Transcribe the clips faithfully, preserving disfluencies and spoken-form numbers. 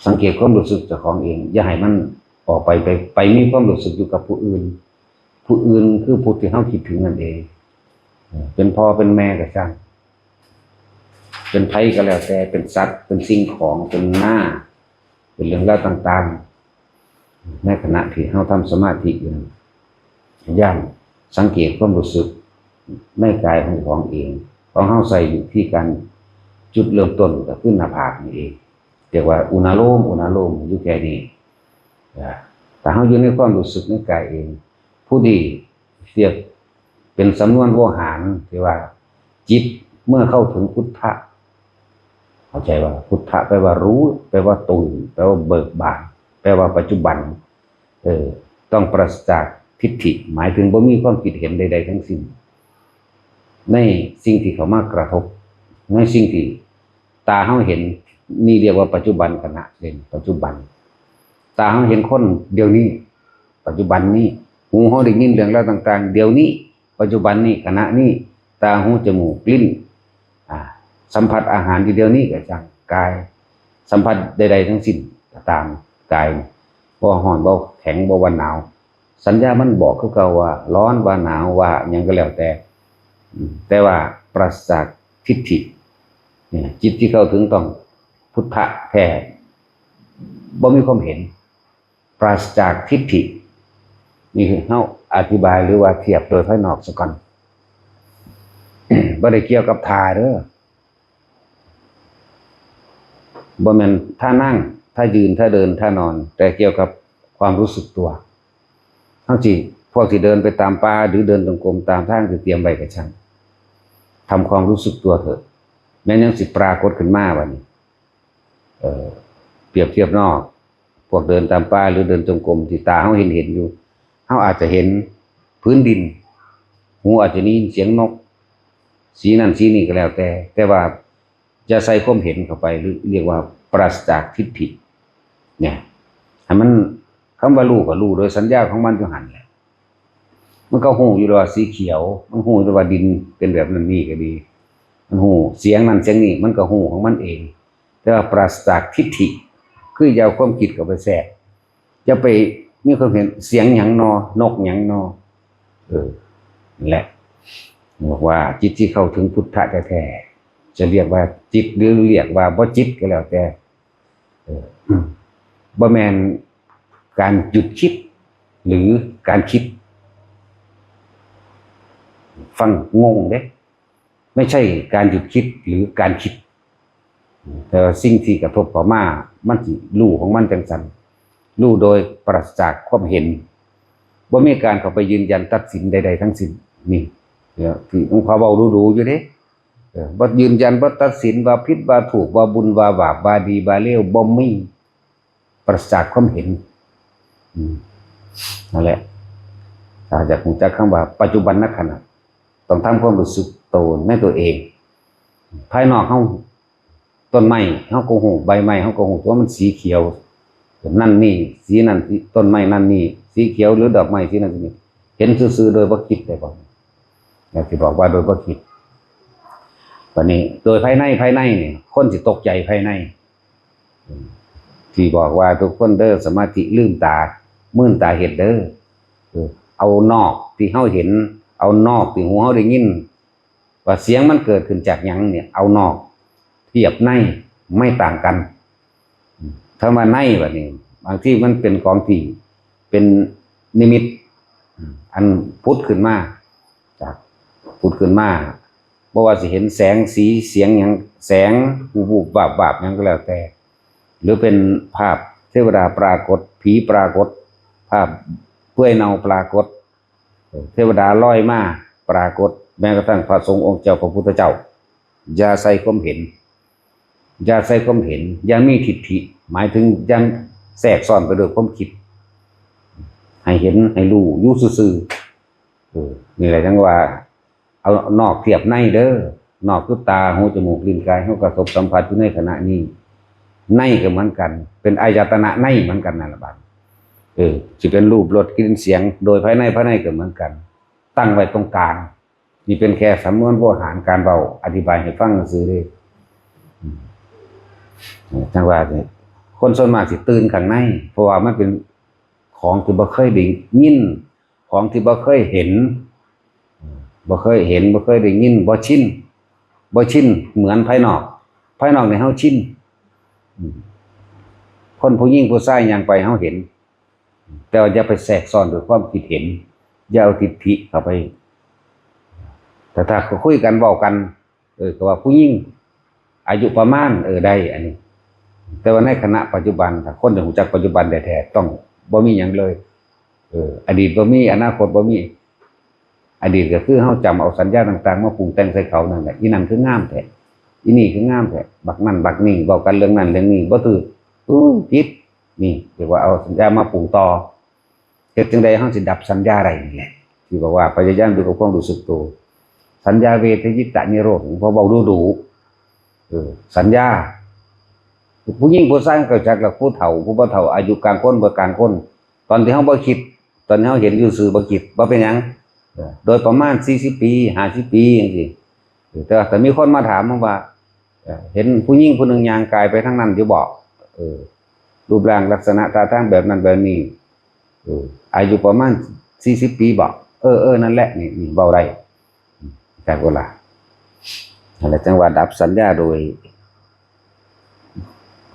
สังเกตความรู้สึกเจ้าของเอง อย่าให้มันออกไปไปไปมีความรู้สึกอยู่กับผู้อื่น ผู้อื่นคือผู้ที่เราคิดถึงนั่นเอง เออเป็นพ่อเป็นแม่ก็ช่าง เป็นไผก็แล้วแต่ เป็นสัตว์ เป็นสิ่งของ เป็นหน้า เป็นเรื่องราวต่างๆ ในขณะที่เราทำสมาธิอยู่นั้น ย่างสังเกตความรู้สึกในกายของของเอง ของเฮาใส่อยู่ที่การจุดเริ่มต้นก็คือหน้าผากนี่เอง เรียกว่าอุณาโลม อุณาโลมอยู่แค่นี้ อ่า แต่เฮาอยู่ในความรู้สึกในกายเอง ผู้ดีเรียกเป็นสำนวนโวหารที่ว่า จิตเมื่อเข้าถึงพุทธะ เข้าใจว่าพุทธะแปลว่ารู้ แปลว่าตื่น แปลว่าเบิกบาน แปลว่าปัจจุบัน เออ ต้องปราศจากทิฏฐิ หมายถึงบ่มีความคิดเห็นใดๆทั้งสิ้น ในสิ่งที่เข้ามากระทบ ในสิ่งที่ตาเฮาเห็น นี่เรียกว่าปัจจุบันขณะ เป็นปัจจุบัน ตาเฮาเห็นคนเดี๋ยวนี้ ปัจจุบันนี้ หูเฮาได้ยินเรื่องราวต่างๆ เดี๋ยวนี้ ปัจจุบันนี้ ขณะนี้ ตา หู จมูก ลิ้น อ่า สัมผัสอาหารที่เดี๋ยวนี้ก็ช่าง กาย สัมผัสใดๆทั้งสิ้นก็ตาม กาย บ่ฮ้อน บ่แข็ง บ่ว่าหนาว สัญญามันบอกคือเก่าว่าร้อน ว่าหนาว ว่าหยังก็แล้วแต่ อืม แต่ว่าปราศจากทิฏฐิ เนี่ย จิตที่เข้าถึงต้องพุทธะแท้ บ่มีความเห็น ปราศจากทิฏฐิ นี่คือเฮาอธิบายหรือว่าเทียบโดยภายนอกซะก่อน บ่ได้เกี่ยวกับท่าเด้อ บ่แม่นท่านั่ง ท่ายืน ท่าเดิน ท่านอน แต่เกี่ยวกับความรู้สึกตัว เฮาสิ พวกที่เดินไปตามป่า หรือเดินจงกรมตามทางที่เตรียมไว้ก็ช่าง ทำความรู้สึกตัวเถอะ แม้นยังสิปรากฏขึ้นมาบัดนี้ เอ่อ เปรียบเทียบเนาะ พวกเดินตามป่าหรือเดินจงกรมที่ตาเฮาเห็นเห็นอยู่ เฮาอาจจะเห็นพื้นดิน หูอาจจะได้ยินเสียงนก สีนั่นสีนี่ก็แล้วแต่ แต่ว่าอย่าใส่ความเห็นเข้าไป หรือเรียกว่าปราศจากทิฏฐิ เนี่ย ให้มัน คำว่ารู้ก็รู้โดยสัญญาของมันอยู่หั่นแหละ มันก็ฮู้อยู่แล้วว่าสีเขียว มันฮู้อยู่แล้วว่าดินเป็นแบบนั้นนี่ก็ดี มันฮู้เสียงนั่นเสียงนี่ มันก็ฮู้ของมันเอง แต่ว่าปราศจากทิฏฐิ คืออย่าเอาความคิดเข้าไปแทรก อย่าไปมีความเห็นเสียงหยังนอ นกหยังนอ เออ นั่นแหละ บอกว่าจิตที่เข้าถึงพุทธะแท้ๆ จะเรียกว่าจิตหรือเรียกว่าบ่จิตก็แล้วแต่ เออ บ่แม่นการหยุดคิด หรือการคิด ฟังงงเด้ ไม่ใช่การหยุดคิดหรือการคิด แต่ว่าสิ่งที่กระทบเข้ามา มันสิรู้ของมันจังซั่น รู้โดยปราศจากความเห็น บ่มีการเข้าไปยืนยันตัดสินใดๆทั้งสิ้น นี่ เนี่ย ที่หลวงพ่อเว้าดูๆอยู่เด้ เออ บ่ยืนยัน บ่ตัดสินว่าผิดว่าถูก ว่าบุญว่าบาป ว่าดีว่าเลว บ่มี ปราศจากความเห็น อืม นั่นแหละ ถ้าอยากรู้จักคำว่าปัจจุบันขณะ ต้องทำความรู้สึกโตในตัวเอง ภายนอกเฮา ต้นไม้เฮาก็ฮู้ ใบไม้เฮาก็ฮู้ ตัวมันสีเขียว นั่นนี่ สีนั่น สี ต้นไม้นั่นนี่ สีเขียว หรือดอกไม้สีนั่นสีนี่ เห็นซื่อๆโดยบ่คิดได้บ่ อยากสิบอกว่าโดยบ่คิด บัดนี้ โดยภายใน ภายในนี่ คนสิตกใจภายใน ที่บอกว่าทุกคนเด้อ สมาธิลืมตา มื่นตาเฮ็ดเด้อ เออ เอานอกที่เฮาเห็น เอานอกที่หูเฮาได้ยิน ว่าเสียงมันเกิดขึ้นจากหยังเนี่ย เอานอกเทียบในไม่ต่างกัน คำว่าในบัดนี้ บางทีมันเป็นของที่เป็นนิมิต อันผุดขึ้นมา จากผุดขึ้นมา บ่ว่าสิเห็นแสงสีเสียงหยัง แสง วูบๆ วาบๆ หยังก็แล้วแต่ หรือเป็นภาพเทวดาปรากฏ ผีปรากฏ ภาพเปื่อยเน่าปรากฏ เทวดาลอยมาปรากฏ แม้กระทั่งพระสงฆ์องค์เจ้า พระพุทธเจ้า อย่าใส่ความเห็น อย่าใส่ความเห็น อย่ามีทิฏฐิ หมายถึงยังแทรกซ้อนไปด้วยความคิด ให้เห็น ให้รู้อยู่ซื่อๆ เออ นี่แหละจั่งว่า เอานอกเทียบในเด้อ นอกคือตา หู จมูก ลิ้น กาย เฮากระทบสัมผัสอยู่ในขณะนี้ ในก็เหมือนกัน เป็นอายตนะในเหมือนกันนั่นล่ะบัด เออ สิเป็นรูป รส กลิ่น เสียง โดยภายใน ภายในก็เหมือนกัน ตั้งไว้ตรงกลาง นี่เป็นแค่สำนวนโวหารการเว้า อธิบายให้ฟังซื่อเด้ อืม จั่งว่าเนี่ย ค คนส่วนมากสิตื่นข้างใน เพราะว่ามันเป็นของที่บ่เคยได้ยิน ของที่บ่เคยเห็น บ่เคยเห็น บ่เคยได้ยิน บ่ชิน บ่ชินเหมือนภายนอก ภายนอกนี่เฮาชิน อืม คนผู้หญิงผู้ชายย่างไปเฮาเห็น แต่ว่าอย่าไปแทรกซ้อนด้วยความคิดเห็น อย่าเอาทิฏฐิเข้าไป แต่ถ้าเขาคุยกันเว้ากัน เออ ก็ว่าผู้หญิงอายุประมาณ เออ ได้ อันนี้ แต่ว่าในขณะปัจจุบัน ถ้าคนที่รู้จักปัจจุบันแท้ๆ ต้องบ่มีหยังเลย เออ อดีตบ่มี อนาคตบ่มี อดีตก็คือเฮาจำเอาสัญญาต่างๆ มาปรุงแต่งใส่เขานั่นแหละ อีนั่นคืองามแท้ อีนี่คืองามแท้ บักนั่นบักนี่ เว้ากันเรื่องนั้นเรื่องนี้ บ่ถืก อู้ ผิด นี่ เรียกว่าเอาสัญญามาปรุงต่อ เฮ็ดจั่งใดเฮาสิดับสัญญาได้นี่แหละ ที่บอกว่าพยายามอยู่กับความรู้สึกตัว สัญญาเวทยิตะนิโรธ พอเว้าดูๆ เออ สัญญา ผู้หญิงผู้ชายก็จักละ ผู้เฒ่า ผู้บ่เฒ่า อายุกลางคน บ่กลางคน ตอนที่เฮาบ่คิด ตอนที่เฮาเห็นอยู่ซื่อบ่คิด บ่เป็นหยัง เออ โดยประมาณ สี่สิบ ปี ห้าสิบ ปี จังซี่ เออ แต่ว่าถ้ามีคนมาถามว่า เออ เห็นผู้หญิงผู้หนึ่งย่างกายไปทางนั้นอยู่บ่ เออ รูปร่างลักษณะท่าทางแบบนั้นแบบนี้ เออ อายุประมาณ สี่สิบ ปีบ่ เออ เออ นั่นแหละ นี่ นี่ เว้าได้ แต่เวลา นั่นแหละจั่งว่าดับสัญญาโดย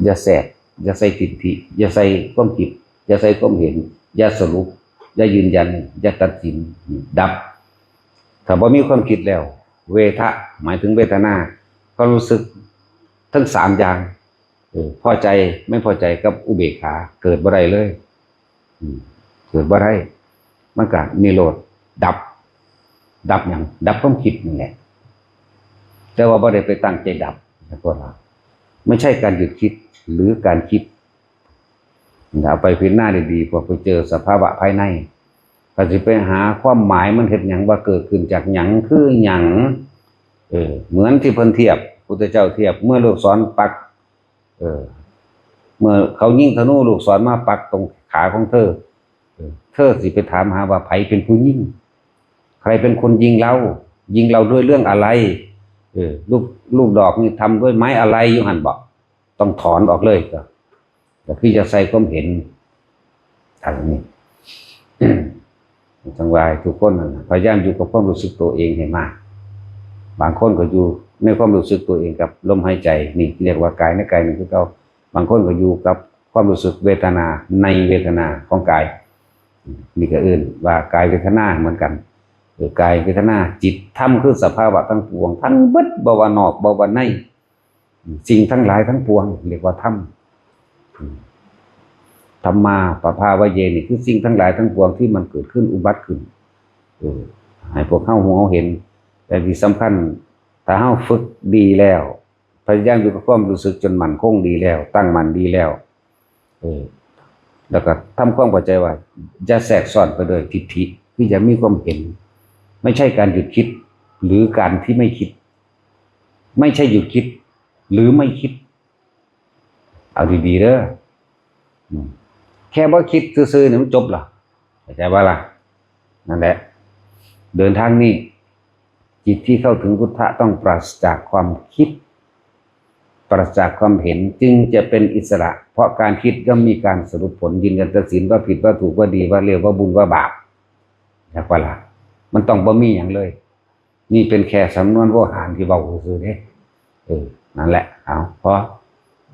อย่าแทรก อย่าใส่ทิฏฐิ อย่าใส่ความคิด อย่าใส่ความเห็น อย่าสรุป อย่ายืนยัน อย่าตัดสิน ดับ ถ้าบ่มีความคิดแล้ว เวทะ หมายถึงเวทนา ความรู้สึกทั้งสามอย่าง เออ พอใจ ไม่พอใจกับอุเบกขา เกิดบ่ได้เลย อืม เกิดบ่ได้ มันก็นิโรธ ดับ ดับหยัง ดับความคิดนั่นแหละ แต่ว่าบ่ได้ไปตั้งใจดับ ขอโทษนะ ไม่ใช่การหยุดคิด หรือการคิด เอาไปพิจารณาดีๆ พอไปเจอสภาวะภายใน ก็สิไปหาความหมายมันเฮ็ดหยัง ว่าเกิดขึ้นจากหยัง คือหยัง เออ เหมือนที่เพิ่นเทียบ พุทธเจ้าเทียบ เมื่อลูกศรปัก เออ เมื่อเขายิงธนูลูกศรมาปักตรงขาของเธอ เออ เธอสิไปถามหาว่าไผเป็นผู้ยิง ใครเป็นคนยิงเรา ยิงเราด้วยเรื่องอะไร เออ ลูก ลูกดอกนี่ทำด้วยไม้อะไร อยู่หั่นบ่ ต้องถอนออกเลย ก็ ก็คืออย่าใส่ความเห็น อันนี้ จั่งว่าให้ทุกคนนั่นน่ะ พยายามอยู่กับความรู้สึกตัวเองให้มาก บางคนก็อยู่ในความรู้สึกตัวเองกับลมหายใจ นี่เรียกว่ากายในกายนี่คือเก่า บางคนก็อยู่กับความรู้สึกเวทนาในเวทนาของกาย นี่ก็เอิ้นว่ากายเวทนาเหมือนกัน เออ กายเวทนา จิต ธรรม คือสภาวะทั้งปวง ทั้งเบิด บ่ว่านอก บ่ว่าใน สิ่งทั้งหลายทั้งปวง เรียกว่าธรรม ธรรมาปภาวะเย นี่คือสิ่งทั้งหลายทั้งปวงที่มันเกิดขึ้นอุบัติขึ้น เออ ให้พวกเฮาฮู้เฮาเห็น แต่ที่สำคัญ ถ้าเฮาฝึกดีแล้ว พยายามอยู่กับความรู้สึกจนมั่นคงดีแล้ว ตั้งมั่นดีแล้ว เออ แล้วก็ทำความเข้าใจว่า อย่าแทรกซ้อนไปด้วยทิฏฐิ คืออย่ามีความเห็น ไม่ใช่การหยุดคิด หรือการที่ไม่คิด ไม่ใช่หยุดคิด หรือไม่คิด เอาดีๆ เด้อ อืม แค่บ่คิดซื่อๆ เนี่ยมันจบละ เข้าใจบ่ล่ะ นั่นแหละ เดินทางนี้ จิตที่เข้าถึงพุทธะต้องปราศจากความคิด ปราศจากความเห็น จึงจะเป็นอิสระ เพราะการคิดย่อมมีการสรุปผล ยืนยันตัดสินว่าผิดว่าถูกว่าดีว่าเลวว่าบุญว่าบาป จั่งว่าล่ะ มันต้องบ่มีหยังเลย นี่เป็นแค่สำนวนโวหารที่เว้าซื่อๆ เด้ เออ นั่นแหละ เอา พอ